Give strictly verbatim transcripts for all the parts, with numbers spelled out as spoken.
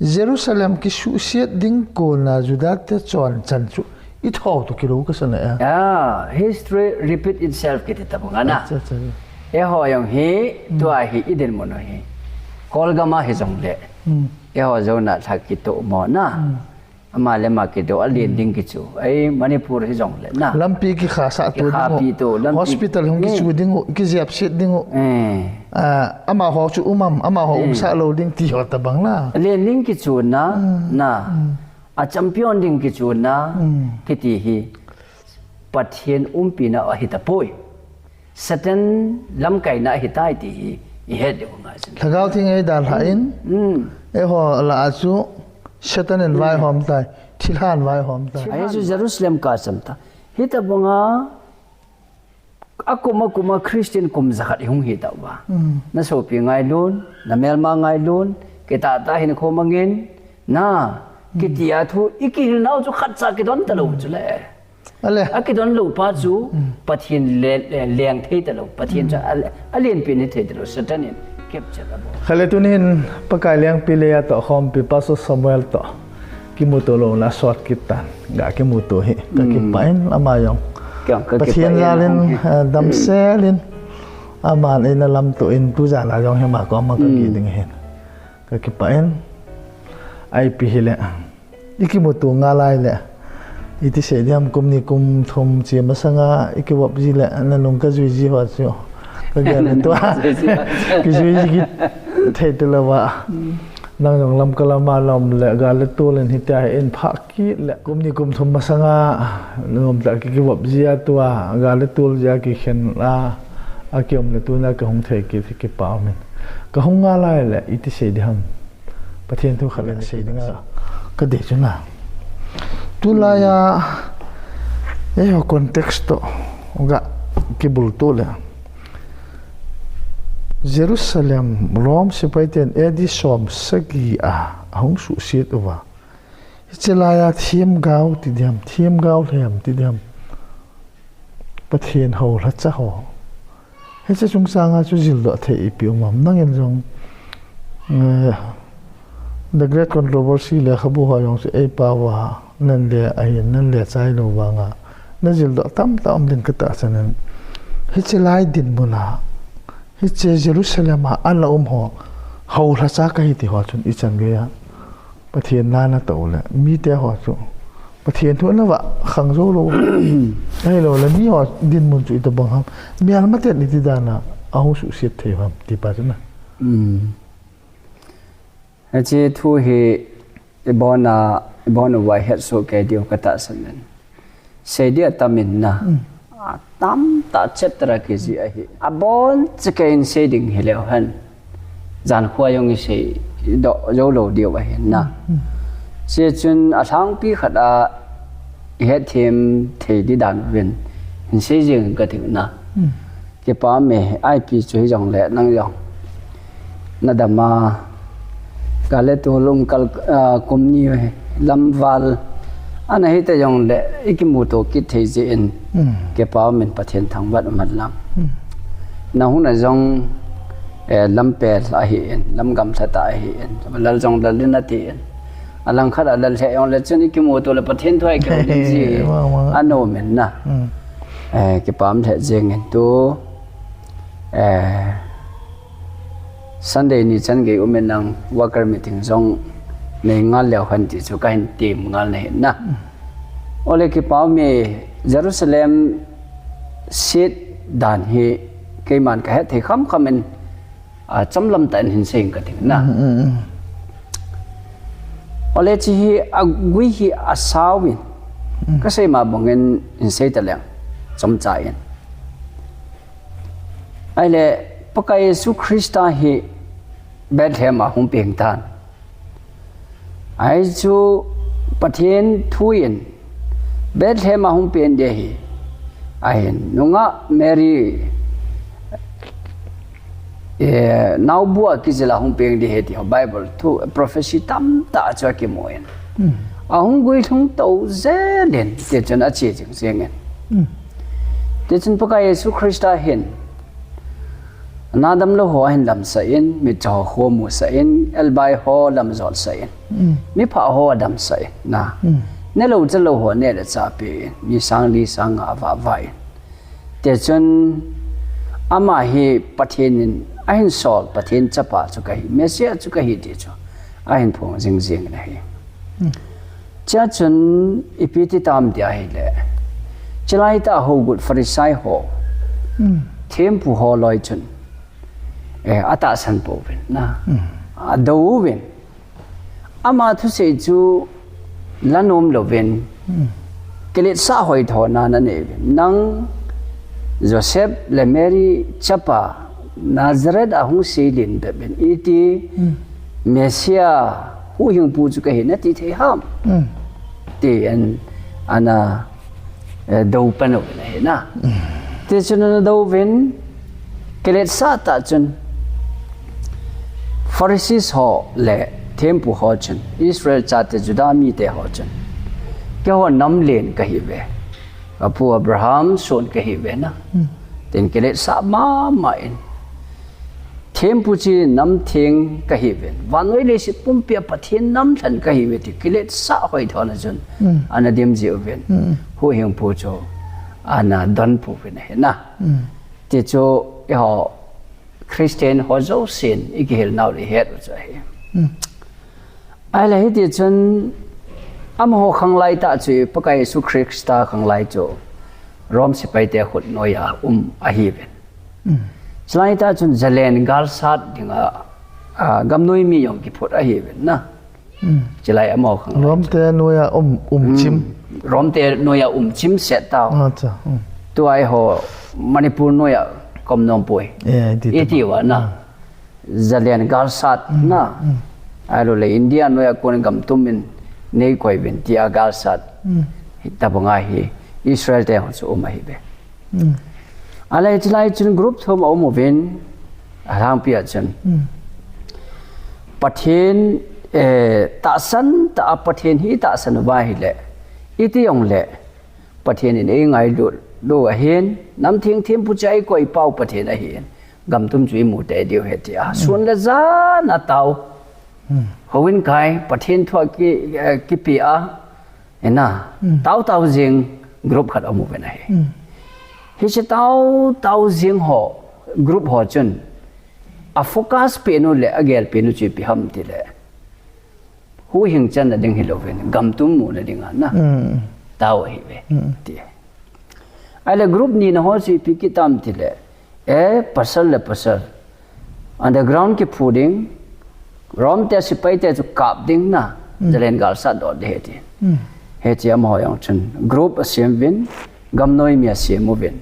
Jerusalem kisuhsiat ding kona Juda te chonchan chu i thou to kilou ka sana e. Ah, history repeat itself kiti ta banga na. Acha, acha. Eiho jong hi, hmm, tua hi i dinmun u hi. Kolgam a hi jongle. Hmm. Eiho jong na thak kito mo na. Hmm. Ama le ama kido a len ding kichu. Ei Manipur hi jongle na. Lampi kikhasah to ding u. Kikhapi to, lampi. Hospital hung kichu ding u, kijepset ding u. Eh. Ah, amaho chu umam, amaho umsah lou ding ti ho tabang na. Len ding kichu na, na. A champion ding kichu na, kiti hi. Pathen umpina ahi tapoi. Satan lamkaina ahitai ti hi i het diu ngai sin. Lhagao Theng eidalhan, mm, eiho lah a chu Satan in vaihom tai, thilhan vaihom tai. Ahi chu Jerusalem kacham ta. Hitabanga akum akum a Christian kum jakhat i hung hi tauva. Mm. Na sopi ngailun, na melma ngailun, kitah tah hin kho mangin, na, kiti a thu i kihil nau chu khatcha kidon talou chu le. Ale. A kidon lou pa chu, Pathen le, le, leng thei talou. Pathen chu a, a lenpen hi thei talou. Satan in capture a bol. Khale tunin Pakai lengpi le a toh khompi Pastor Samuel toh kimuto louna sot kit tan. Ga kimuto hi. Ka kipah in ama jong. Ka, ka Pathen kipah in jalin, eh, damsel in. Aman eina lamto in tu jala jong hi ama koma ka gi ding hin. Ka kipah in. Ipi hile. I kimuto ngal lai le. Iti sei diham kum ni kum thum che masanga i kivop ji le na nung ka jui ji ho chu. Ka gel le tua. Kijui ji kit thei talou va. Nang jong lam ka lam a lom le ga le tol in hitia hi in phah kit le. Kum ni kum thum masanga nom ta ki kivop ji a tua. Ga le tol ji a kikhen a. A kiom le tuna ka hung thei kit hi kipah um in. Ka hung ngal lai le iti sei diham. Pathen thu khat le sei dinga ka dei chu na. Tulai a, eiho context toh ga kibulto le. Jerusalem, Rome sepai ten A D som sagi a, ahung suhsiat uva. Hiche lai a themgao ti diham, themgao lhem ti diham. Pathen houlhacha ho. Hiche chungchang a chu jildoh thei ipi um am. Nangin jong, eh, The Great Controversy lekhabu ho jong chu eipao va, nan le ahin, nan le chai lou vanga. Na jildoh tamtah um ding ka tahsan in. Hiche lai dinmun a, hiche Jerusalem a ana um ho, houlhacha kahi ti ho chun ichan gei a. Pathen na na tou le, mite ho chu. Pathen thu na va khang jou lou. Ahilou le, mi ho dinmun chu itabang ham. Mial mate ni ti dan a, ahung suhsiat thei ham, ti pa chu na. Mm. Hiche thu hi, ibon a, ibon uva het soh kei diu ka tahsan in. Sei dia tam in na. Mm. A tamtah chet tara kiji ahi. Abon chikei in sei ding hileu hen. Jan khua jong i seidoh jou lou diu ahi na. Mm. Che chun a lhangpi khat a i het them thei di dan uvin. Hin sei jing ka tiu na. Mm. Kipah me, ipi chu hijongle nang jong. Na dam a, ka le tu lum kal, ah, kum ni lam val. Ana hita jongle, i kimuto kit thei jeh in. Mm. Kipah min Pathen thangvah um hen lang. Mm. Na hun a jong, eh, lam pel ahi in, lam gamlha tah ahi in. Lal jong lal in ati in. A langkhat a lal lheh jongle chun i kimuto le Pathen thu a i kimu ding ji. Vang, vang. Anom in na. Mm. Eh, kipah lheh jeng in tu. Eh, Sunday ni chan gei um in nang worker meeting jong nei ngal leu hen ti chu ka hin tim ngal na hin na. Ole kipah me Jerusalem sit dan hi keiman ka het thei kham kham in, a, chomlam tah in hin sei ka ding na. Mm, mm, mm. Ole chi hi a gui hi a sao in. Mm. Ka sei ma bang in hin sei ta leng. Chomcha in. Ahile, Pakai Jesu Christa hi Bethlehem a hung peng tan. Ahi chu Pathen thu in Bethlehem a hung peng ding ahi. Ahin, nungah Mary, eh, naobu a kijil a hung peng ding ahi ti ho Bible thu prophecy tamtah chu akimu in. Hmm. Ahung guilhung to jel in, ti chun ache jing jeng in. Hmm. Ti chun Pakai Jesu Christa hin, Nadam lou ho ahin damsah in, mitcho ho khomusah in, elbai ho lamjolsah in. Mipha ho adamsah in, na. Nelou chalou ho neh le chah pe in, mi sang li sang nga avah vah in. Tichun, ama hi Pathen in ahin sol, Pathen chapa chu kahi, Messiah chu kahi ti chu ahin phong jing jing in ahi. Chea chun ipi ti tam ti ahile, chulai tah a hougut Pharisai ho, thempu ho loi chun, eh, atahsan pouvin, na. Adou uvin. Ama thusei chu la nom louvin, kiletsah hoithona ana nei uvin. Nang Joseph le Mary chapa Nazareth a hung seilen bep in iti Messiah huhhingpu chu kahi nati thei ham? Tin ana, eh, dou pan uvin ahi, na. Tichun ana dou uvin, kiletsah tah chun Pharisees ho le thempu ho chun, Israel chate Juda mite ho chun, keiho namlen kahi uve. Kapu Abraham son kahi uve, na. Tin kiletsah mama in, thempu chi namtheng kahi uvin, vannoi leiset pumpia Pathen namlhen kahi uve ti kiletsah hoithona chun ana dim ji uvin. Huhhingpu chu ana don pouvin ahi, na. Ti chu eiho Christian ho jousen ikihil nau le ihet u chu ahi. Ahile hiti chun amaho khanglai tah chu Pakai Jesu Christa khanglai chu Rome sepaite khut noiya um ahiuvin. Chulai tah chun zalen galsat dinga, a, gamnoi mi jong kiphut ahiuvin, na. Chulai amaho khanglai Rome te noiya um, umchim. Rome te noiya umchim set tau. Tua eiho Manipur noiya kom nom poi. Iti uva, na. Zalen galsat, na. Ahilou le India noiya kon gamtum in neikoi uvin tia galsat. Hitobanga hi Israel te ho chu um ahiuve. Ahile chulai chun group thum aum uvin, alhangpia chun Pathen, eh, tahsan tah a Pathen hi tahsan uva ahile, iti jongle Pathen in eingailut lou ahin, namtheng thempu chu eikoi pau Pathen ahin, gamtum chu imu tei diu ahi tia sun le jan a tao, houin kai, Pathen thu a ki, eh, kipe a, ina, tao tao jing group khat aum uvin ahi. Hiche tao tao jing ho, group ho chun a focus penu le agel penu chu ipi ham tile, huhhing channa ding hilouvin, gamtum muna dinga, na, tao ahiuve, ti. Ahile group nina ho chu ipi kit tam tile, eh, pasal le pasal, underground kiphu ding, Rome te sepaite chu kap ding, na, zalen galsat dot ding ahi ti. Hiche amaho jong chun group asem uvin, gamnoi mi asem uvin.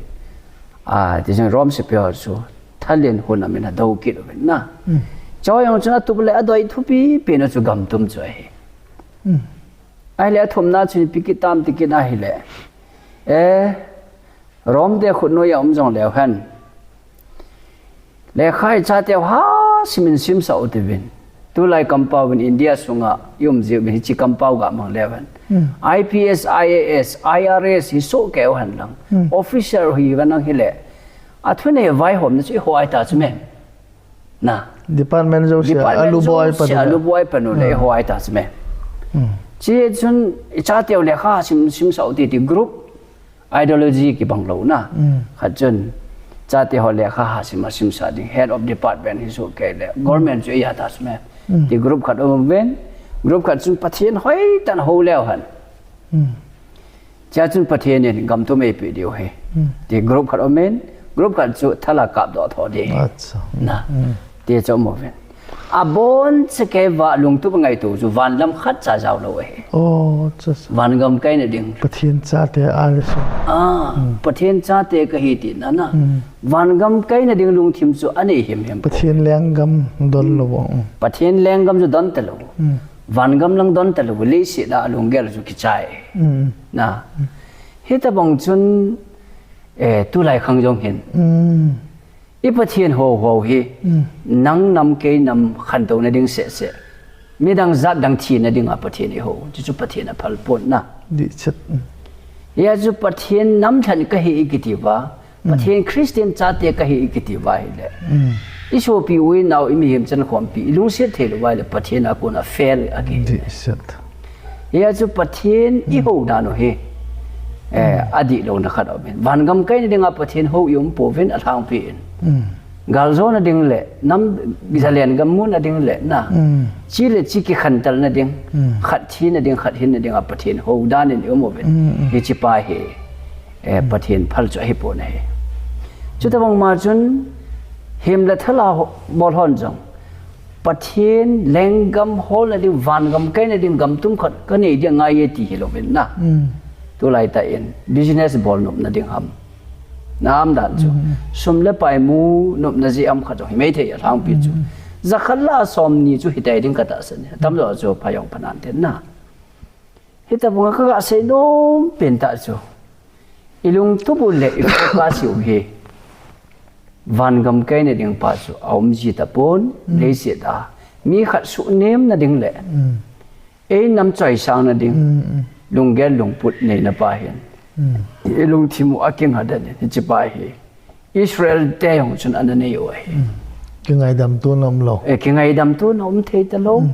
A, tichun Rome sepai ho chu thalin hun amin adou kit uvin, na. Chu jong chun atup le adoi thupi penu chu gamtum chu ahi. Ahile athumna chun ipi kit tam ti kit ahile, eh, Rome te khut noiya um jongleu hen, lekha ichateu hasim in simsah u tiuvin. Tulai kampau in India sunga ium jiuvin, hiche kampau ga mang leu hen, I P S, I A S, I R S hi sohkei u hen lang, officer hi uva nang hile, athunei vaihomna chu eiho ahi ta chu me, na. Department jouse a, department jouse a, alubuai panu le eiho ahi ta chu me. Hiche chun ichateu lekha sim, simsah u ti ti group ideology kibang lou, na. Khat chun chate ho lekha hasim a simsah ding, head of department hi sohkei le government chu eija ta chu me, ti group khat aum uvin, group khat chun Pathen hoitah in hou leu hen, chea chun Pathen in gamtum eipeh diu ahi, ti group khat aum in, group khat chu thal a kapdoh tho ding, na. Ti chu aum uvin. Abonchakei uva lungtup ngaito chu vanlam khatcha jao lou ahi. Vangam kaina ding, Pathen chate a le sung, Pathen chate kahi tina, na. Vangam kaina ding lungthim chu anei himhim. Pathen lenggam don lou. Pathen lenggam chu don talou, vangam lang don talou, leiset a alunggel chu kichai, na. Hitobang chun, eh, tulai khang jong hin, i Pathen hoho hi nang nam kei nam khantouna ding sehseh, midang jat dang thina dinga Pathen ihou, chuchu Pathen aphal pon, na. Hijeh chun Pathen namlhen kahi ikiti uva, Pathen Christian chate kahi ikiti uva ahile, isopi u inao imihem chankhompi ilungset thei lou uva ahile Pathen a kona fail akihi. Dihset. Hia chu Pathen ihou dan u hi, eh, adihlouna khat aumin. Vangam kaina dinga Pathen hou ium pouvin alhangpi in. Galjona ding le, nam zalen gam muna ding le, na. Chi le chi kikhantelna ding. Khat thina ding, khat hinna dinga Pathen hou dan in ium uvin. Hiche pa hi, eh, Pathen phal chu ahipon ahi. Chutobang ma chun, hem le thal a ho-, bol hon jong. Pathen lenggam holna ding, vangam kaina ding, gam tum khat kanei ding angai e ti hilouvin na. Tulai tah in, business bol nopna ding ham. Na umdan chu. Sum le pai mu nopna jeh ham khat jong himai thei alhangpi chu. Jakhat le somni chu hitai ding katahsan e. Atamjo chu pha jong pha nante na. Hitobanga kaga sei nom pen tah chu. Ilungtup u le ifocus u hi. Vangam kaina ding pa chu aum ji tapon, leiset a. Mi khat suhnemna ding le. Einam choisangna ding. Lunggel lungput neina pa hin. Ilungthim u akingah den in, hiche pa hi. Israel te jong chun ana nei u ahi. Kingaidam tona umlou. Eh, kingaidam tona um thei talou.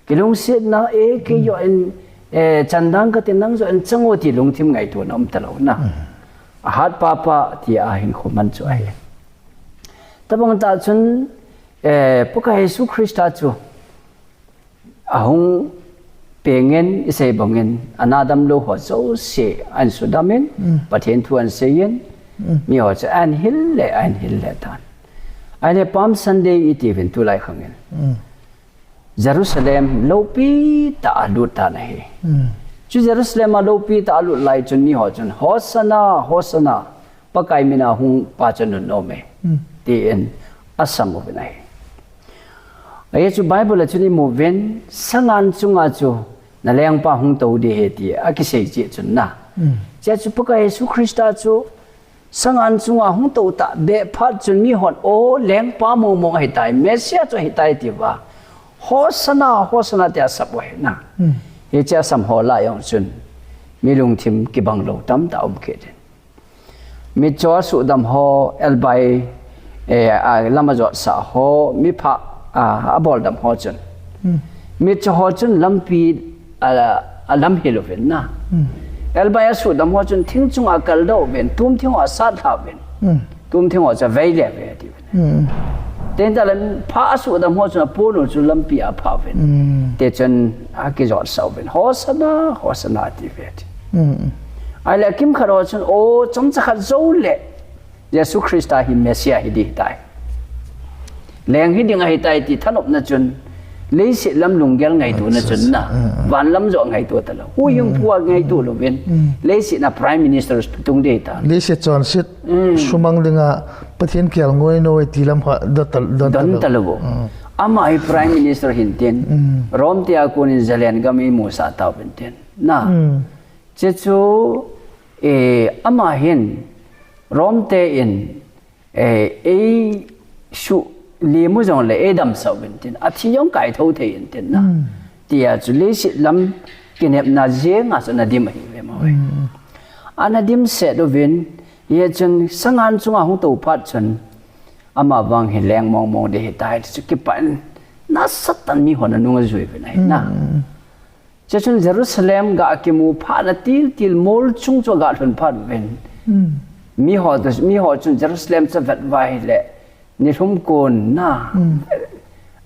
Kilungsetna, eh, keijoh in, eh, chan dang kati nangjoh in chang o ti lungthim ngaitona um talou na. Ahat papa ti ahin khoman chu ahi. Tobang tah chun, eh, Pakai Jesu Christa chu ahung pengin isei bangin, ana damlou ho jouse ahin sudamin, Pathen thu ahin seiyin, miho chu ahin hil le, ahin hil le tan. Ahile Palm Sunday itiuvin tulai khangin. Jerusalem loupi tah a alut tan ahi. Chu Jerusalem a loupi tah a alut lai chun miho chun, Hosanna, Hosanna, Pakai mina hung pa chu nunnom e, tin asam uvin ahi. Ajeh chu Bible a chun imu uvin, sangan chunga chu nalengpa hung tou ding ahi ti akisei cheh chun na. Chea chu Pakai Jesu Christa chu sangan chunga hung tou tahbeh phat chun mihon, o, lengpa mongmong ahitai, Messiah chu ahitai tiuva, Hosanna, Hosanna tia asap u ahi na. Hichea asam ho lah a jong chun mi lungthim kibang lou tamtah um kit in. Mitcho asuhdam ho, elbai, eh, a lam ajotsah ho, miphah, a, aboldam ho chun. Mitcho ho chun lampi, a, alamhil uvin na. Elbai asuhdam ho chun thing chunga akaldoh uvin, tum thing ho asatlha uvin. Tum thing ho chu avei le ve ati uvin. Tentah le phah asuhdam ho chun apon u chu lampi a aphah uvin. Tichun akijotsah uvin. Hosanna, Hosanna ati ve ati. Ahile akimkhat ho chun, o, chomcha khat jou le Jesu Christa hi Messiah hi ding ahitai. Leng hi ding ahitai ti thanopna chun, leiset lam lunggel ngaitona chun na, van lam joh ngaito talou. Huhhingpu a ngaito louvin, leiset a Prime Minister tung ding ahitai. Leiset chonset sumang dinga Pathen kelngoi noi ti lam kha don talou. Ama hi Prime Minister hintin, Rome te a konin zalen gam imusah tauvin tin. Na. Chechu, eh, ama hin, Rome te in, eh, eisuhlemu jongle eidamsah uvin tin, athi jong kaithou thei in tin na. Tia chu leiset lam kinepna jenga chu ana dim ahiuve mo. Ana dimset uvin, hia chun sangan chunga hung tou phat chun, ama vang hi leng mongmong ding ahitai ti chu kipah in, nasatah in mihon anung ajui uvin ahi na. Chuchun Jerusalem ga kimu phat na tiltil mol chung chu aga lhun phat uvin. Miho, miho chun Jerusalem chu avet uva ahile, nilhum kon na.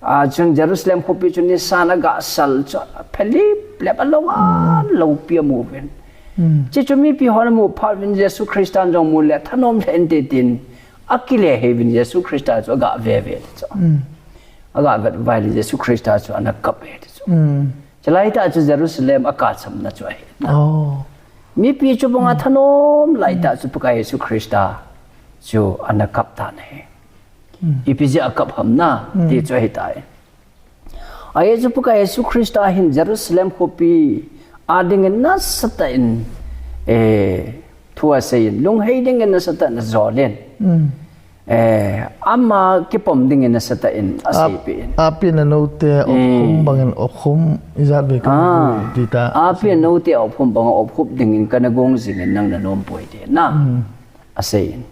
A chun Jerusalem khopi chu nisan aga sal chu aphelip lep alou a, loupi amu uvin. Chuchu mipi hon amu phat uvin Jesu Christa jong mu le thanom lheh inte tin, akile hei uvin Jesu Christa chu aga veve chu. Aga vet uva ahile Jesu Christa chu ana kap e ti chu. Chulai tah chu Jerusalem akap chamna chu ahi. Mipi chu banga thanom lai tah chu Pakai Jesu Christa chu ana kap tan ahi. Ipi jeh a akap ham na, ti chu ahitai. Ajeh chu Pakai Jesu Christa hin Jerusalem khopi a dingin nasatah in, eh, thu asei in, lunghei dingin nasatah in ajol in. Eh, ama kipom dingin nasatah in aseipi in. Api nanote opkhum bangin opkhum ijat ve kan ti ta. Api nanote opkhum bangin opkhum dingin kana gong jingin nang nanom poi ti na. Asei in.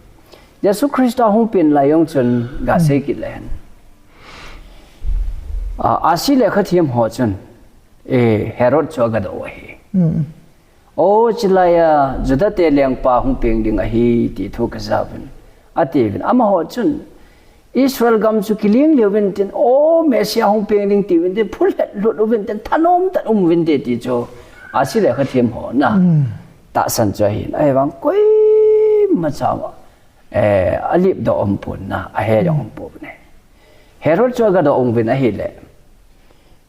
Jesu Christa hung pen lai jong chun ga sei kit le hen. A, ahsi lekha them ho chun, eh, Herod chu aga doh u ahi. O, chilai a Juda te lengpa hung peng ding ahi ti thu kaja uvin, ati uvin. Amaho chun Israel gam chu kiling lheh uvin tin, o, Messiah hung peng ding ti uvin tin, phulhet lut uvin tin, thanom tah um uvin te ti chu ahsi lekha them ho na tahsan chu ahin. Ahivang koima cha eh, alip doh um pon na, ahe jong um pon ne. Herod chu aga doh uvin ahile.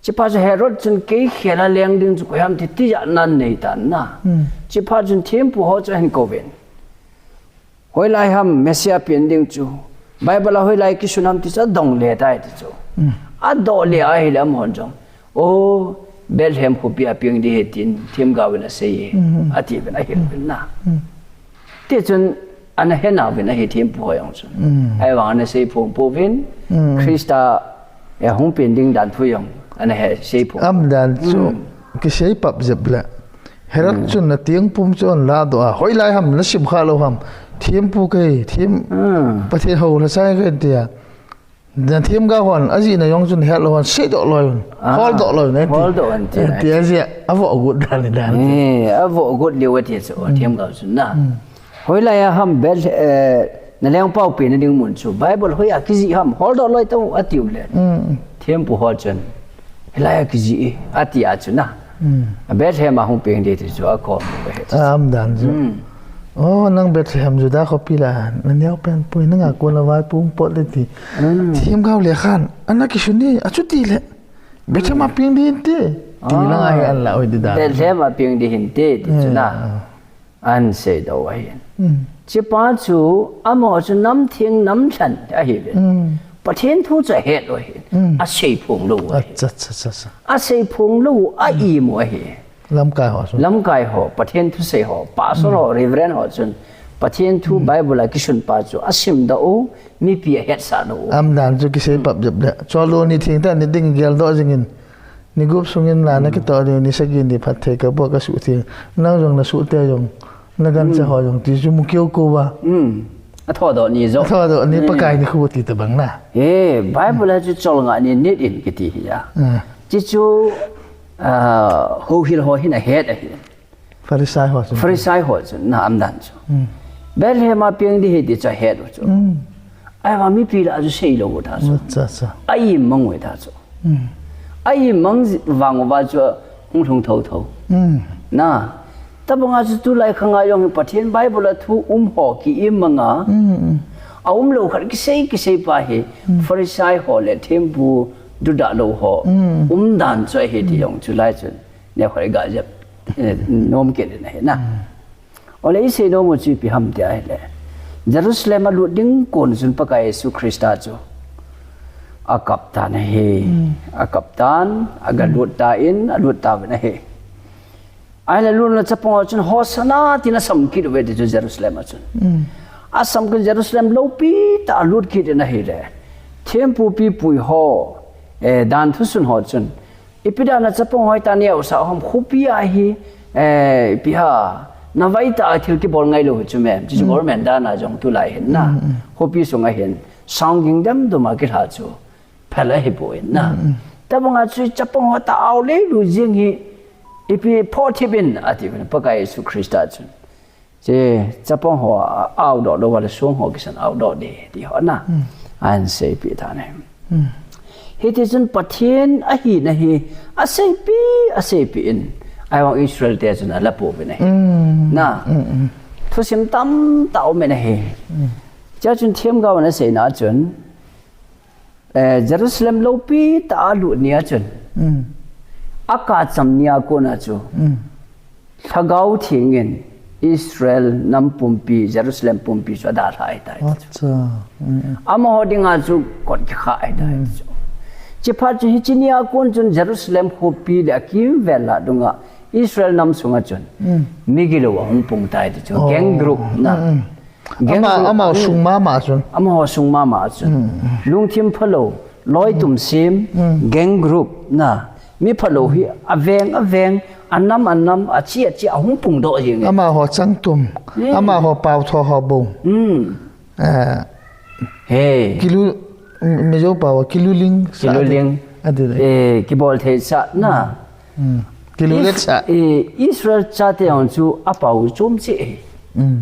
Chuphat chu Herod chun kei khel a leng ding chu koi ham ti tijat na anei tan na. Chuphat chun thempu ho chu ahin kouvin. Hoilai ham Messiah pen ding chu. Bible a hoilai kisun ham ti chu adong le tai ti chu. Adoh le ahile amahon jong, o, Bethlehem khopi a peng ding ahi tin themgao in asei e, ati uvin ahil uvin na. Tichun ana he nauvin ahi thempu ho jong chun. Ahivang ana sei phong pouvin, Christa, eh, hung pen ding dan thu jong ana he sei phong. Am dan chu kisei pap jep le. Herod chun na thengpum chu ahin ladoh a. Hoilai ham na sim kha lou ham. Thempu kahi, them Pathen hou lhasai kahi tia. Na themgao hon, ajihna jong chun het lou hon, seidoh lou hon, holdoh lou hon, ati. Holdoh hon ti na. Tia jeh a, avoh got dan ahi dan. Eh, avoh got leu ati chu, themgao chun na. Hoilai a ham Beth, eh, na lengpa u pen ding mun chu. Bible hoiya kijih ham, holdoh lou tau ati u le. Thempu ho chun. Hilai a kijih e, ati a chu na. Bethlehem a hung peng ding ti chu akom u ahi. Am dan chu. O, nang Bethlehem Juda khopi la, na neo pen pui, nanga kon a vaipu hung pot le ti. Themgao lekhan, ana kisun e, achuti le. Bethlehem a peng ding hinte. Ti lang ahi an la oi di dan. Bethlehem a peng ding hinte, ti chu na. Ahin seidoh u ahin. Chuphat chu, amaho chu nam theng nam lhan ahiuvin. Pathen thu chu ahet u ahin. Asei phong lou u ahi. Asei phong lou u, a-im u ahi. Lamkai ho chu. Lamkai ho, Pathen thusei ho, pastor ho, reverend ho chun Pathen thu Bible a kisun pa chu asimdoh u, mipi ahetsah doh u. Am dan chu kisei pap jep le. Chule ni theng tah ni ding geldoh jingin. Ni gup sungin la na kitoh ding, ni sagi ni phatthei kabol kasuh thei. Nang jong nasuh te jong, na gancha ho jong, ti chu mu keu keu va. Athodoh ni jong. Athodoh ni Pakai nikho ti tabang na. He, Bible a chu chol nga ni nit in kiti hi a. Chi chu, ah, houhil ho hin ahet ahi. Pharisai ho chun. Pharisai ho chun, na am dan chu. Bethlehem a peng ding ahi ti chu ahet u chu. Ahivang mipi lah a chu seilou u ta chu. A-im mang u ta chu. A-im mang vang uva chu hung lhung thotho. Na, tabang a chu tulai khang a jong hi Pathen Bible a thu um ho ki-im mang a. Aumlou khat kisei kisei pa hi. Pharisai ho le thempu duda lou ho. Um dan chu ahi ti jong chulai chun. Neo khat ga jep, eh, nom kit in ahi na. Ole isei nom u chu ipi ham ti ahile. Jerusalem a lut ding kon chun Pakai Jesu Christa chu akap tan ahi. Akap tan, aga lut tan, alut tauvin ahi. Ahile lutna chapang ho chun Hosanna tin asam kit uve ti chu Jerusalem a chun. Asam kit Jerusalem loupi tah a lut kit in ahile. Thempu pipui ho, eh, dan thusun ho chun. Ipi dan a chapang hoitah a neosah u ham khopi a hi, eh, ipi ham, navai tah a thil kibol ngailou hi chu mem, chu chu government dan a jong tulai hin na. Khopi sunga hin, sang ging dem dum a kilha chu, phel ahi poi na. Tabang a chu chapang ho tah a ao lei lu jing hi, ipi phoh thip in, ati uvin Pakai Jesu Christa chun. Che, chapang ho a, aodoh lou a le song ho kisan aodoh ding, ti ho na. Ahin seipeh tan ahi. Hiti chun Pathen ahina hi, aseipi, aseipi in. Ahivang Israel te chun ala pouvin ahi. Na. Thusim tamtah um in ahi. Chua chun themgao in aseina chun, Eh, Jerusalem loupi tah a alut nia chun. Akap cham nia kona chu. Lhagao Theng in Israel nam pumpi, Jerusalem pumpi chu adalha ahitai. Amaho dinga chu kot kikha ahitai chu. Chuphat chu hiche nia kon chun Jerusalem khopi le akimvel lah dunga Israel nam sunga chun. Migilou ahung pung tai ti chu. Gang group na. Gang group, amaho sung mama chun. Amaho sung mama chun. Lungthim phalou, loi tumsim, gang group na. Mi phalou hi aveng aveng, anam anam, achi achi ahung pungdoh jing e. Amaho changtum, amaho paotho ho bou. Ah, he. Kilu, Mizo pao, kiluling sa. Kiluling. Ati, ati. Eh, kibol thei sa na. Hmm. Kilulet sa. Is-, eh, Israel chate hon chu apao chom che. Hmm.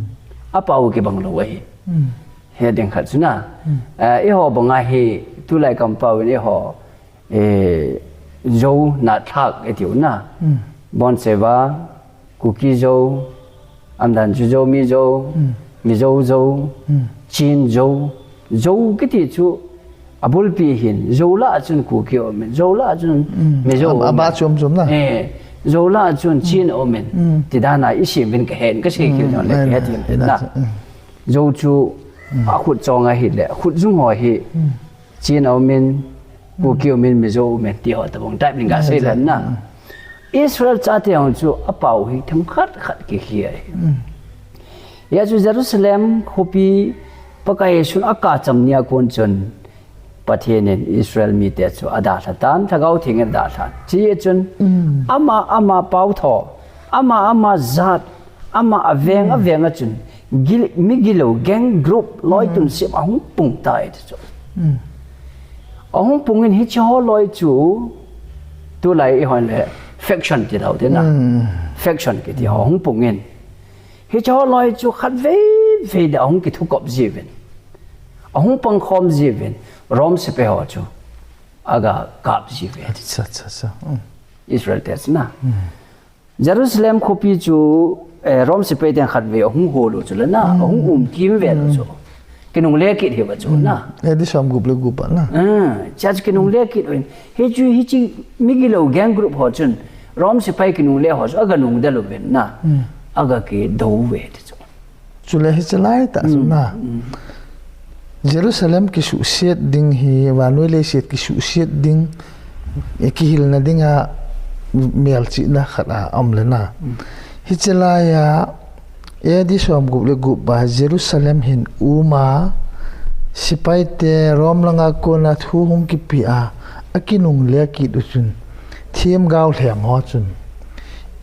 Apao kibang lou ahi. Hmm. He ding khat chu na. Hmm. Eh, eiho banga hi tulai kampao in eiho eh, Zo nathak e tiu na. Hmm. Bonseva, Kuki Zo, amdan chu Zomi Zo, hmm, Mizo Zo, hmm, Chin Zo, Zo kiti chu abulpi hin, Zo lah chun Kuki aumin, Zo lah chun, hmm, Mizo aumin. Aba chom chom na. Eh, Zo lah chun Chin aumin. Hmm. Ti dan a i sim uvin ka hen, ka sei khel, hmm, le ka het in na. Hmm. Zo chu, hmm, akhut chong ahi le, khut jung ho hi. Hmm. Chin aumin, Kuki aumin, Mizo aumin, ti ho tabang type ning ka sei len na. Israel chate hon chu apao hi themkhat khat kikhia ahi. Hia chu Jerusalem khopi Pakai Jesun akacham nia kon chun Pathen in Israel mite chu adalha tan, Lhagao Theng in adalhan. Chi chun ama, ama pao tho, ama, ama jat, ama aveng, aveng a chun, gil-, migilou gang group loi tun sim ahung pung tai ti chu. Ahung pung in hiche ho loi chu, tulai i hon le faction ti dau te na. Faction kiti ho ahung pung in. Hiche ho loi chu khat vei vei de ahung kithukop jiuvin. Ahung pangkhom jiuvin. Rome sepai ho chu aga kap jiuve. Acha, acha, acha. Israel te chu na. Jerusalem khopi chu, eh, Rome sepai ten khat vei ahung hol u chu le na, ahung um kim ve u chu. Kinungle kit hi va chu na. A D som gup le gup a na. Ah, cha chu kinungle kit uvin. Hichu, hiche migilou gang group ho chun Rome sepai kinungle ho chu aga nungdel uvin na. Aga kidou uve ti chu. Chule hiche lai tah chu na. Jerusalem kisuhset ding hi, vannoi leiset kisuhset ding, eh, kihilna dinga melchihna khat a um le na. Hiche lai a, A D som gup le gup a Jerusalem hin um a, sepai te Rome langa kona thu hung kipe a, akinungle kit u chun, themgao lhem ho chun,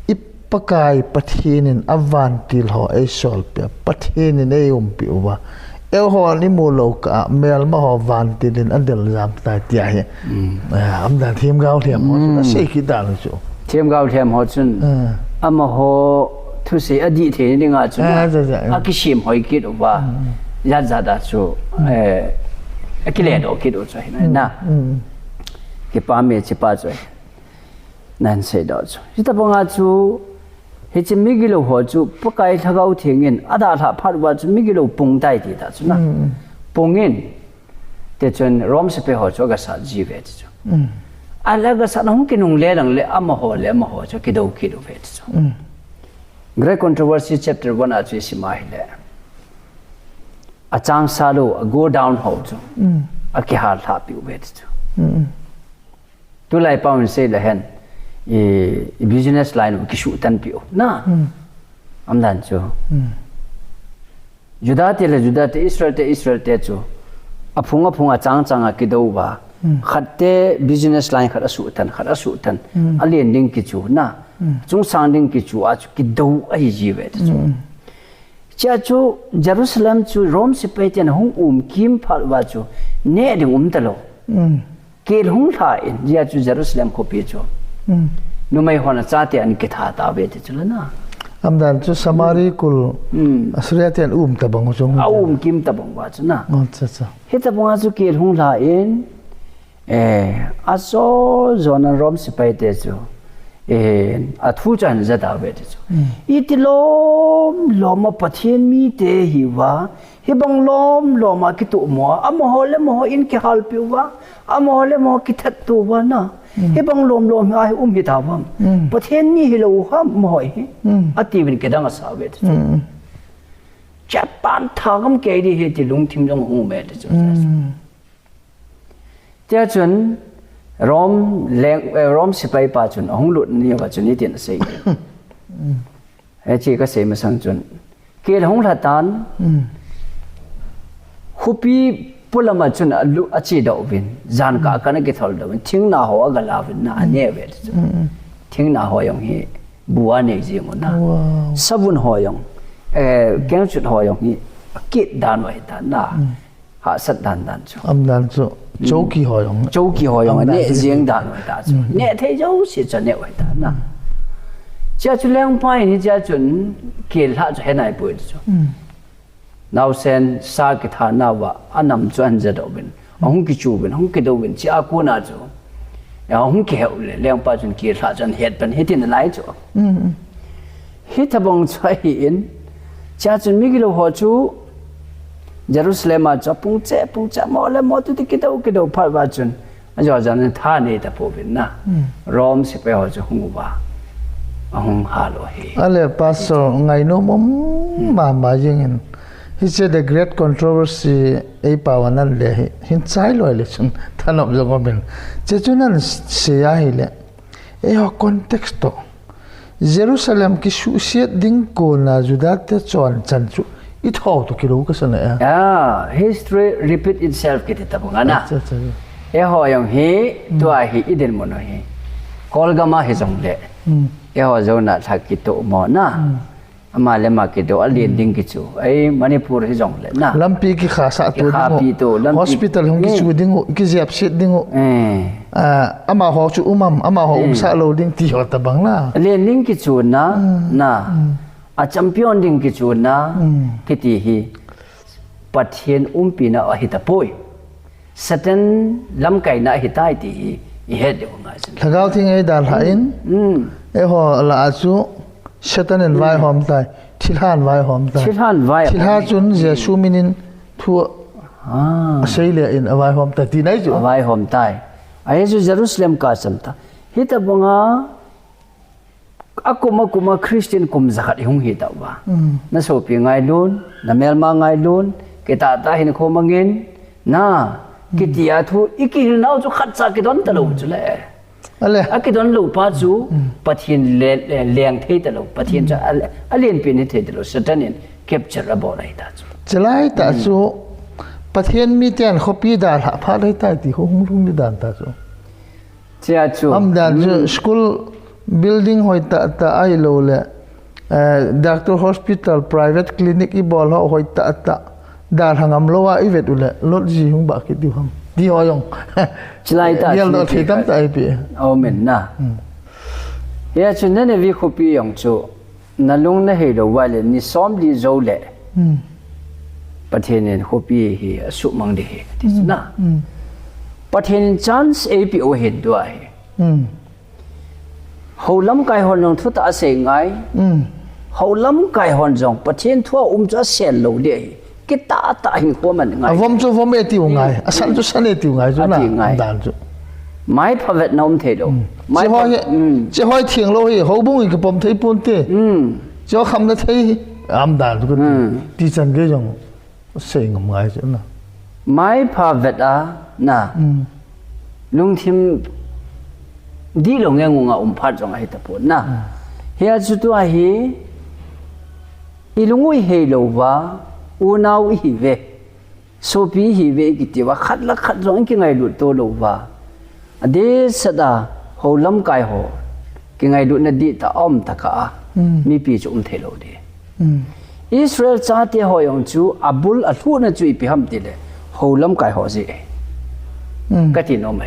I Pakai Pathen in avantil ho eisol peh a, Pathen in eiumpi uva. Eiho in imu lou kah a, melma ho vantil in adel jam tai tia hi. Ah, amdan themgao lhem ho chun asei kit dan u chu. Themgao lhem ho chun, amaho thusei adih thei dinga chun, ah, ja, ja, ja, akisem hoi kit uva. Jat jat a chu, eh, akiledoh kit u chu hi na. Kipa me chipa chu. Nan seidoh chu. Hitabanga chu, hiche migilou ho chu, Pakai Lhagao Theng in, adalhah phat uva chu, migilou pung tai ti ta chu na. Pung in, te chun Rome sepai ho chu, aga sat jiuve ti chu. Ala aga sat na hung kinungle lang le, amaho le, amaho chu, kidou kit uve ti chu. Great Controversy chapter one a chu, isim a hile. Achang sa lou, a go down ho chu. Akihal lhah piu ve ti chu. Tulai pao in sei le hen, i, i business line u kisuhtan piu. Na. Amdan chu. Juda te le Juda te, Israel te, Israel te chu. Aphung, aphung, achang, chang a kidou uva. Khat te business line khat asuhtan, khat asuhtan. Alen ding kichu na. Chungsang ding kichu a chu kidou ahi jiuve ti chu. Chia chu Jerusalem chu Rome sepai ten ahung um kim phat uva chu. Neh ding um talou. Kel hung lha in, hia chu Jerusalem khopi chu. Numei hon achate an kitha tauve ti chu le na. Amdan chu Samari kul, Assyria ten um tabang u chu. A um kim tabang uva chu na. Acha, acha. Hitabang a chu kel hung lha in, eh, ajo jo nan Rome sepai te chu. Eh, athu chu ahin ja tauve ti chu. Iti lom lom a Pathen mite hi uva, Hibang lom lom a kitomo a, amaho le amaho in kihalpi uva, amaho le amaho kithat to uva na. Hibang lom lom hi ahi um hi ta uvam. Pathen mi hilou ham amaho hi. Ati uvin kidang asa uve ti chu. Japan thagam kei di hi ti lungthim jong hung um e ti chu. Tia chun Rome leng, eh, Rome sepai pa chun ahung lut ni uva chun hitin asei. Hiche kasei masang chun. Kel hung lha tan. Khopi polama chun alu, achedoh uvin. Jan kah kah in akithol doh uvin. Thingna ho aga la uvin na ane uve ti chu. Thingna ho jong hi bu a nei jing u na. Savun ho jong. Eh, kengchut ho jong hi. Kit dan u ahi ta na. Hahsat dan dan chu. Am dan chu. Chowki ho jong. Chowki ho jong. Am dan chu. Neh jeng dan u ahi ta chu. Neh thei jouse chu neh u ahi ta na. Chia chu lengpa in hichea chun kel lhah chu he nai poi chu. Naosen sa kitha nauva anam chu ahin jadoh uvin. Ahung kichu uvin, ahung kido uvin, chia kona chu. Ahung kihei u le, lengpa chun kel lhah chu ahin het pan hitin alai chu. Hitobang chu ahin, chia chun migilou ho chu Jerusalem a chu apung cheh, pung cheh, mo le mo tuti kido, kido phat uva chun. Ajo jan in tha nei tapouvin na. Rome sepai ho chu hung uva. Ahung hal u ahi. Ale, Pastor, ngainom um mama jeng in. Hiche The Great Controversy ei pao anan le hi. Hin chai loi le chun thanop jong um in. Che chu nan sei ahile. Eiho context toh. Jerusalem kisuhset ding kona Juda te chonchan chu i thou toh kilou kasa na a. Ah, history repeat itself kiti tabang ana. Acha, acha. Eiho jong hi, tua hi i dinmun u hi. Kolgam a hijongle. Eiho jona lha kitoh mo na. Ama le ama kido, alen ding kichu. Ei, Manipur hijongle na. Lampi kikhasah to ding u. Kikhapi to, lampi. Hospital hung kichu ding u, kijepset ding u. Eh. Ah, amaho chu um am, amaho umsah lou ding ti ho tabang na. Alen ding kichu na, na. A champion ding kichu na, kiti hi. Pathen umpina ahi tapoi. Satan lamkaina ahitai ti hi i het diu ngai chu. Lhagao Theng ei dalha in, eiho lah a chu Satan in vaihom tai, thilhan vaihom tai. Thilhan vaihom. Thilha chun Jesu min in thu asei le in avaihom tai ti nai chu. Avaihom tai. Ahi chu Jerusalem kacham ta. Hitabanga Akum akum a Christian kum jakhat i hung hi tauva. Na sopi ngailun, na melma ngailun, kitah tah hinkho mangin, na, kiti a thu, i kihilnau chu khatcha kidon talou chu le. Ale. A kidon lou pa chu, Pathen le, le, leng thei talou, Pathen chu a, a lenpen hi thei talou, Satan in capture abol ahi ta chu. Chulai tah chu, Pathen miten khopi dalha phat ahi tai ti ho hung lhung ni dan ta chu. Chia chu. Am dan chu school building hoi tah tah ahilou le, eh, doctor hospital, private clinic i bol ho hoi tah tah. Dalha ngam lou a i vet u le, lot ji hung ba kit diu ham. Ti ho jong. Chulai tah. Yel chu dot thei tam tah ahi pi. Amen na. Hia chu Nineveh khopi jong chu. Na lung na hei lou uva le, ni somli jou le. Pathen in khopi hi asuhmang ding ahi, kati chu na. Pathen in chance eipeh u ahin tua hi. Hou lamkai hon jong thutah asei ngai. Hou lamkai hon jong Pathen thu a um chu asel lou ding ahi. Kitah tah hinkho man ngai. Avom chu vom e tiu ngai. Asan chu san e tiu ngai chu na. Ati ngai. Dan chu. Mai pha vetna um thei lou. Mai pha, che hoi theng lou hi, houbung in kipom thei pon te. Che ho khamna thei hi. Am dan chu kati. Ti chan gei jong sei ngam ngai chu na. Mai pha vet a na. Lungthim dihlou nge ngunga um phat jong ahi tapon na. Hia chu tua hi. I lung u i hei lou uva, unau i hi uve, sopi i hi uve i kiti uva, khat le khat jong i kingailut to lou uva. Adeh seh a, hou lamkai ho, kingailutna dihtah a um tah a, mipi chu um thei lou ding. Israel chate ho jong chu, abul alhuhna chu ipi ham ti le, hou lamkai ho jeh. Kati nom e.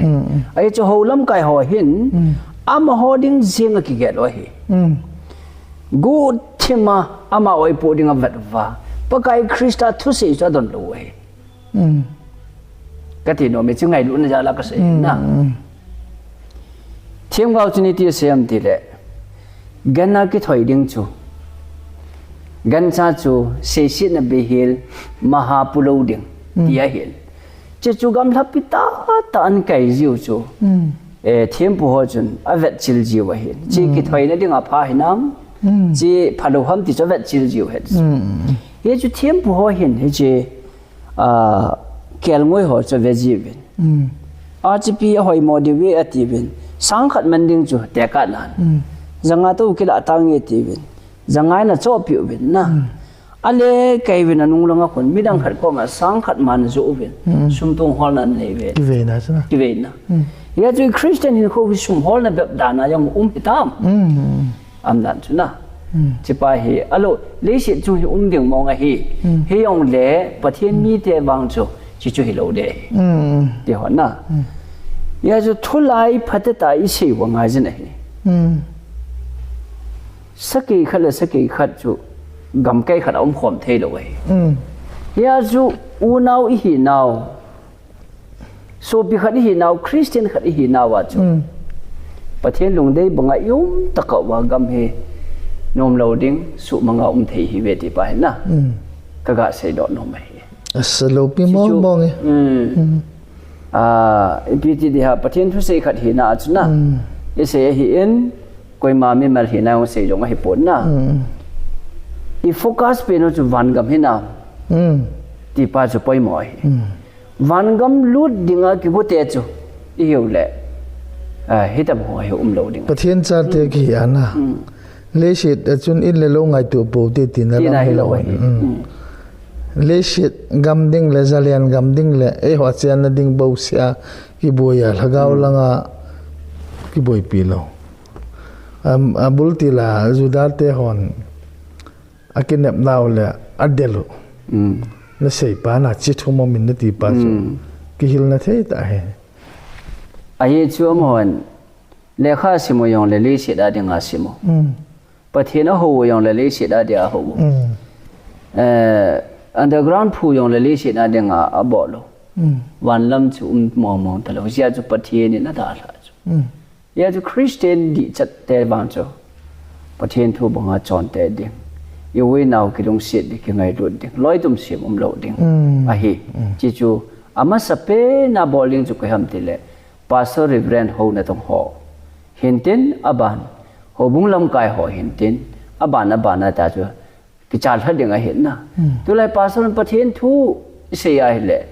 Ahi chu hou lamkai ho hin, amaho ding jeng a kigel u ahi. Guhthim a, amaho ipoh ding a vet uva. Pakai Christa thusei chu adon lou u ahi. Kati nom e, chu ngailutna jal a kasei na. Themgao chun iti asei em ti le. Gancha kithoi ding chu. Gancha chu, seisetna bei hel, maha pu lou ding. Ti ahin. Che chu gamlhapi tah tah ahin kai jiu chu. Eh, thempu ho chun avetchil jiu ahin. Che kithoina ding a pha hinam. Che phalou ham ti chu avetchil jiu ahin. Hia chu thempu ho hin, hiche, ah, kelngoi ho chu ave jiuvin. Achipi ahoimo diu ve atiuvin. Sang khat man ding chu tekah nan. Janga toh kilah tange atiuvin. Janga in achohpeh uvin na. Ale kai uvin anung langa khun, midang khat koma sang khat man ajoh uvin. Sum tong holna anei uve. Kiveina chu na. Kiveina. Hia chu Christian hinkho hi sum holna bep dan a jong um hitam. Am dan chu na. Chipa hi, alo, leiset chu hi um ding mong ahi. Hijongle, Pathen mite vang chu, chi chu hilou de. Ti hon na. Hia chu thulai phatah tah isei u angai jin ahi. Sakei khat le sakei khat chu gamkai khat a umkhom theilou ahi. Hia chu unau ihinau, sopi khat ihinau, Christian khat ihinau a chu Pathen lungdei banga i um tah uva gam hi nomlou ding, suhmanga um thei ihiuve ti pa hi na. Kaga seidoh nom ahi. Asa loupi mong mong e. Ah, ipi ti ding ham, Pathen thusei khat hina a chu na. Isei ahin, koima mimal hina jong sei jong ahipon na. I focus pen u chu vangam hi na. Ti pa chu poimo ahi. Vangam lut dinga kibu te chu. Ihiu le. Ah, hitam ho hi umlou ding. Pathen chate kihi a na. Leiset a chun in le lou ngaito pou te tina lam hilou ahi. Leiset gam ding le, zalen gam ding le, eiho chenna ding bouseh a kiboi a, lhagao langa kiboipi lou. Am, abul til a Juda te hon akinepnau le adel u. Nasei pa na chi thum um in nati pa chu. Kihilna thei tah ahi. Ahi chu amahon lekha sim u jongle leiset a dinga sim u. Pathen a hou u jongle leiset a dinga hou u. Eh, underground phu jongle leiset a dinga abol u. Vanlam chu um mong mong talou. Hijeh chu Pathen in adalhah chu. Hia chu Christian dihchat te vang chu Pathen thu banga chonte ding. I u i nau kilungset ding, kingailut ding. Loitum sem umlou ding. Ahi. Chi chu amasapen a bol ding chu koi ham tile. Pastor, Reverend ho natong ho hintin, aban houbung lamkai ho hintin, aban aban a ta chu kichalha ding ahi na. Tulai Pastor in Pathen thu isei ahile,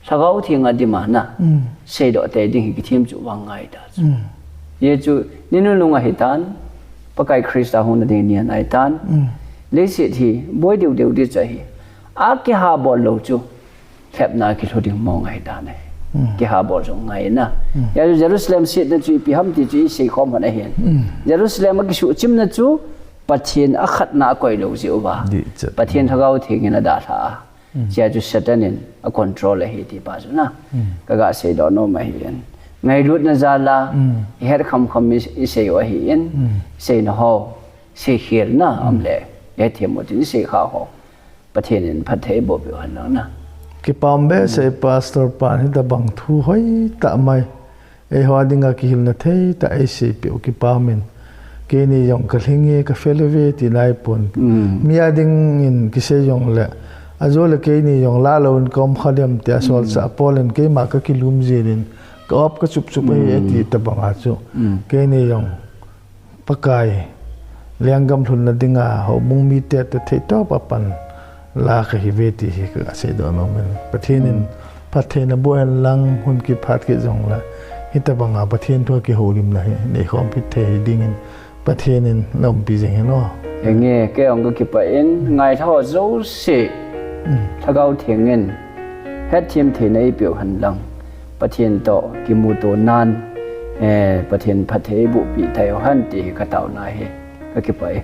Lhagao Theng a demand a seidoh tei ding hi kithem chu vang ngai ta chu. Hia chu ni nunung ahitan, Pakai Christa hung nading ni ahitan. Leiset hi boi deu deu ding chu ahi. Akihabol lou chu lhepna kilhu ding mong ahi dan ahi. Kihabol jong ngai na. Hia chu Jerusalem sietna chu ipi ham ti chu isei khom hon ahin. Jerusalem a kisuhchimna chu Pathen akhatna akoi lou jeh uva. Pathen Lhagao Theng in adalhah a. Hia chu Satan in acontrol ahi ti pa chu na. Kaga seidoh nom ahin. Ngailutna jal a, ihet kham kham i, isei u ahin. Seina ho, seikhel na, um le, ihet them u tin isei kha ho. Pathen in phatthei bohpeh u hen lang na. Kipah behseh Pastor pan hitabang thu hoitah mai. Eiho dinga kihilna thei tah eiseipeh u kipah in. Keini jong kalhing e, kafel uve ti naipon. Mi a dingin kisei jongle, ajole keini jong lahlou in kaum kha dem tia solchah Paul in keima kakilum jel in, ka-op kachup chup ahi ati tabang a chu. Keini jong Pakai lenggam lhunna dinga houbung mite toh theitop a pan la kahiuve ti hi kaseidoh nom in. Pathen in phattheina boh hen lang, hun kiphat kit jongle hitabanga Pathen thu a kihoulimna hi neikhom kit thei dingin Pathen in naumpi jing hen o. Henge, kei jong kakipah in, ngailhah ho jouse Lhagao Theng in hetthem theina eipeh u hen lang, Pathen toh kimuto nan, eh, Pathen phatthei eibohpeh tau hen ti hi kataona ahi. Kakipah e.